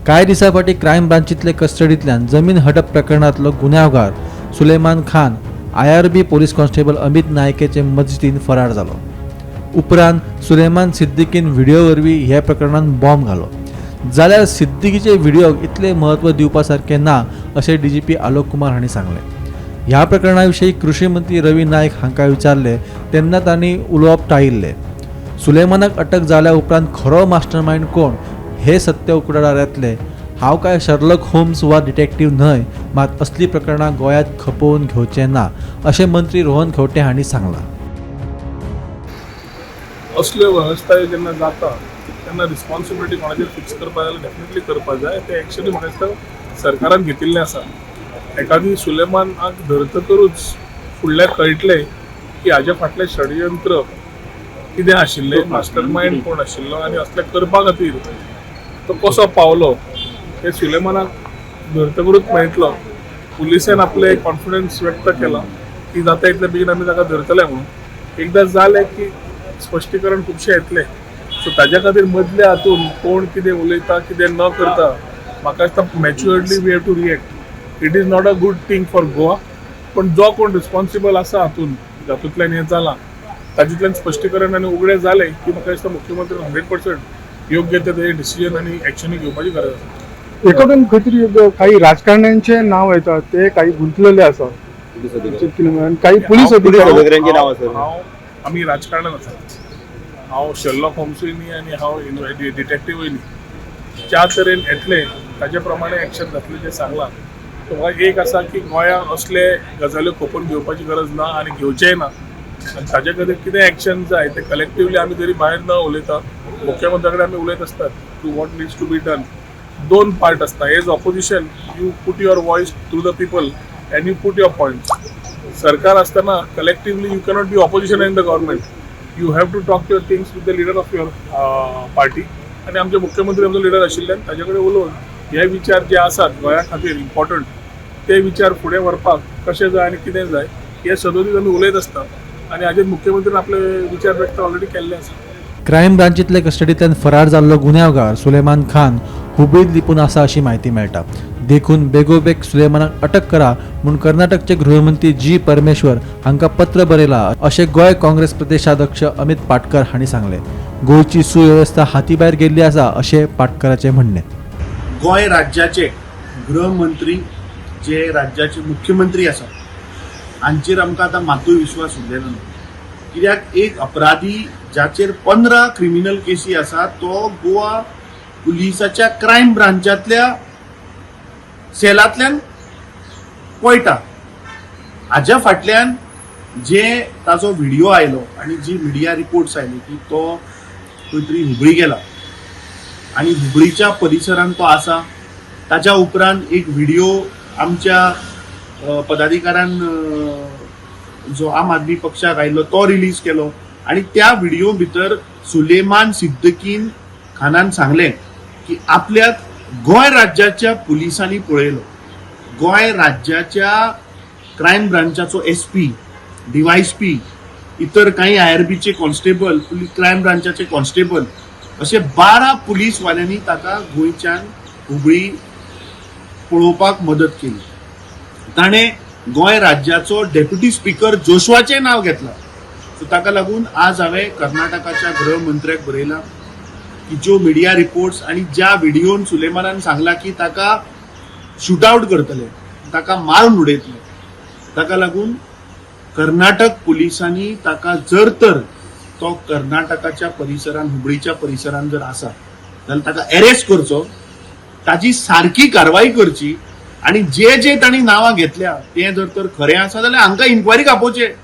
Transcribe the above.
कांय दिसां फाटीं क्रायम ब्रांचींतले कस्टडींतल्यान जमीन हडप प्रकरणांतलो गुन्यांवगार Suleman Khan IRB police constable Amit नायकेचे मजतीन फरार जालो. उपरांत सुलेमान सिद्दीकीन व्हिडिओ वरवीं ह्या प्रकरणांत बॉम्ब घालो. जाल्यार सिद्दीकीचे व्हिडिओक इतलें म्हत्व दिवपा सारकें ना, अशें डीजीपी आलोक कुमार हांणी सांगलें. ह्या प्रकरणा विशीं कृषी मंत्री रवी नायक हांकां विचारलें तेन्ना तांणी उलोवप टाळिल्लें. सुलेमानाक अटक जाल्या उपरांत खरो मास्टरमायंड कोण हे सत्य उक्ताडार येतलें. हांव काय शर्लक होम्स वा डिटेक्टीव न्हय, मात असलीं प्रकरणां गोंयांत खपोवन घेवचें ना, अशें मंत्री रोहन खंवटे हांणी सांगलां. असल्यो वेवस्थाय जेन्ना जाता तेन्ना रिस्पॉन्सिबिलिटी कोणाचेर फिक्स करपा जाल्यार डेफिनेटली करपा जाय. ते एक्चुअली म्हाका दिसता सरकारान घेतिल्लें आसा. एकादी सुलेमानाक धरतकरूच फुडल्याक कळटलें की हाज्या फाटलें षडयंत्र कितें आशिल्लें, मास्टर मायंड कोण आशिल्लो आनी असलें करपा खातीर तो कसो पावलो, हें सुलेमानाक धरतकरूच मेळटलो. पुलिसान आपलें कॉन्फिडन्स व्यक्त केला की जाता इतले बेगीन आमी ताका धरतले म्हणून. एकदां जालें की स्पश्टीकरण खुबशें येतलें. सो ताज्या खातीर मदल्या हातून कोण कितें उलयता, कितें न करता, म्हाका दिसता maturely we have to react. It is not a good thing for Goa, पण जो कोण रिस्पॉन्सिबल आसा हातून, जातूंतल्यान हें जालां, तातूंतल्यान स्पश्टीकरण आनी उगडें जालें की म्हाका दिसता मुख्यमंत्री 100% योग्य ते डिसिजन आनी एक्शनूय घेवपाची गरज आसा. एकादून खंय तरी एक काही राजकारण्यांचे नाव येतात, ते काही गुंतलेले आसा आणि काही पोलीस अधिकारी. अधिकाऱ्यांची नावं आसा. हांव आमी राजकारणान आसात. हांव शेल्लॉक होम्सूय न्ही आनी हांव डिटेक्टिव्हूय न्ही. ज्या तरेन येतलें ताजे प्रमाणे एक्शन जातलें जें सांगलां. सो म्हाका एक आसा की गोंयांत असले गजाल्यो खपोवन घेवपाची गरज ना आनी घेवचेंय ना. आनी ताजे खातीर कितें एक्शन जाय तें कलेक्टिवली आमी जरी भायर न उलयता, मुख्यमंत्र्या कडेन आमी उलयत आसतात to what needs to be done. दोन पार्ट आसता. As opposition, you put your voice through the people and you put your point. सरकार असताना collectively you cannot be opposition in the government. You have to talk your things with the leader of your party. आनी आमचे मुख्यमंत्री आमचो leader आशिल्ल्यान ताजे कडेन उलोवन हे विचार जे आसात गोंया खातीर इम्पॉर्टंट, ते विचार फुडें व्हरपाक कशें जाय आनी कितें जाय, हे सदोदीत आमी उलयत आसता आनी हाजेर मुख्यमंत्र्यान आपले विचार व्यक्त ऑलरेडी केल्ले आसा. क्रायम ब्रांचींतले कस्टडींतल्यान फरार जाल्लो गुन्यांवगार सुलेमान खान हुबळीत लिपून आसा अशी म्हायती मेळटा. देखून बेगोबेग सुलेमानाक अटक करा म्हूण कर्नाटकचे गृहमंत्री जी परमेश्वर हांकां पत्र बरयलां, अशें गोंय काँग्रेस प्रदेशाध्यक्ष अमित पाटकर हांणी सांगलें. गोंयची सुवेवस्था हातीभायर गेल्ली आसा, अशें पाटकराचें म्हणणें. गोंय राज्याचे गृहमंत्री, जे राज्याचे मुख्यमंत्री आसा, हांचेर आमकां आतां मातूय विश्वास उरलेलो ना. कित्याक एक अपराधी जाचेर 15 क्रिमिनल केसी आसा, तो गोवा पुलिसाच्या क्रायम ब्रांचांतल्या सेलांतल्यान पळटा. हाज्या फाटल्यान जे ताजो व्हिडिओ आयलो आनी जी मिडिया रिपोर्ट्स आयली की तो खंय तरी हुबळी गेला आनी हुबळीच्या परिसरांत तो आसा. ताच्या उपरांत एक व्हिडिओ आमच्या पदाधिकाऱ्यान जो आम आदमी पक्षाक आयलो तो रिलीज केलो आनी त्या व्हिडिओ भितर सुलेमान सिद्दकीन खानान सांगलें की आपल्याक गोंय राज्याच्या पुलिसांनी पळयलो. गोंय राज्याच्या क्रायम ब्रांचाचो एसपी, डीवायएसपी, इतर काही आयआरबीचे कॉन्स्टेबल, क्रायम ब्रांचाचे कॉन्स्टेबल, असे 12 पुलीसवाल्यांनी ताका गोंयच्यान हुबळी पळोवपाक मदत केली. ताणें गोंय राज्याचो डेप्युटी स्पीकर जोशवाचें नांव घेतलां. सो ताका लागून आज हांवें कर्नाटकाच्या गृहमंत्र्याक बरयलां की ज्यो मिडिया रिपोर्ट्स आनी ज्या व्हिडिओन सुलेमानान सांगला की ताका शूट आउट करतले, ताका मारून उडयतले, ताका लागून कर्नाटक पुलिसांनी ताका जर तर तो कर्नाटकाच्या परिसरान, हुबळीच्या परिसरान जर आसा जाल्यार ताका अरेस्ट करचो, ताजी सारकी कारवाई करची आनी जे जे तांणी नांवां घेतल्या ते जर तर खरें आसा जाल्यार हांकां इन्क्वायरीक आपोवचे.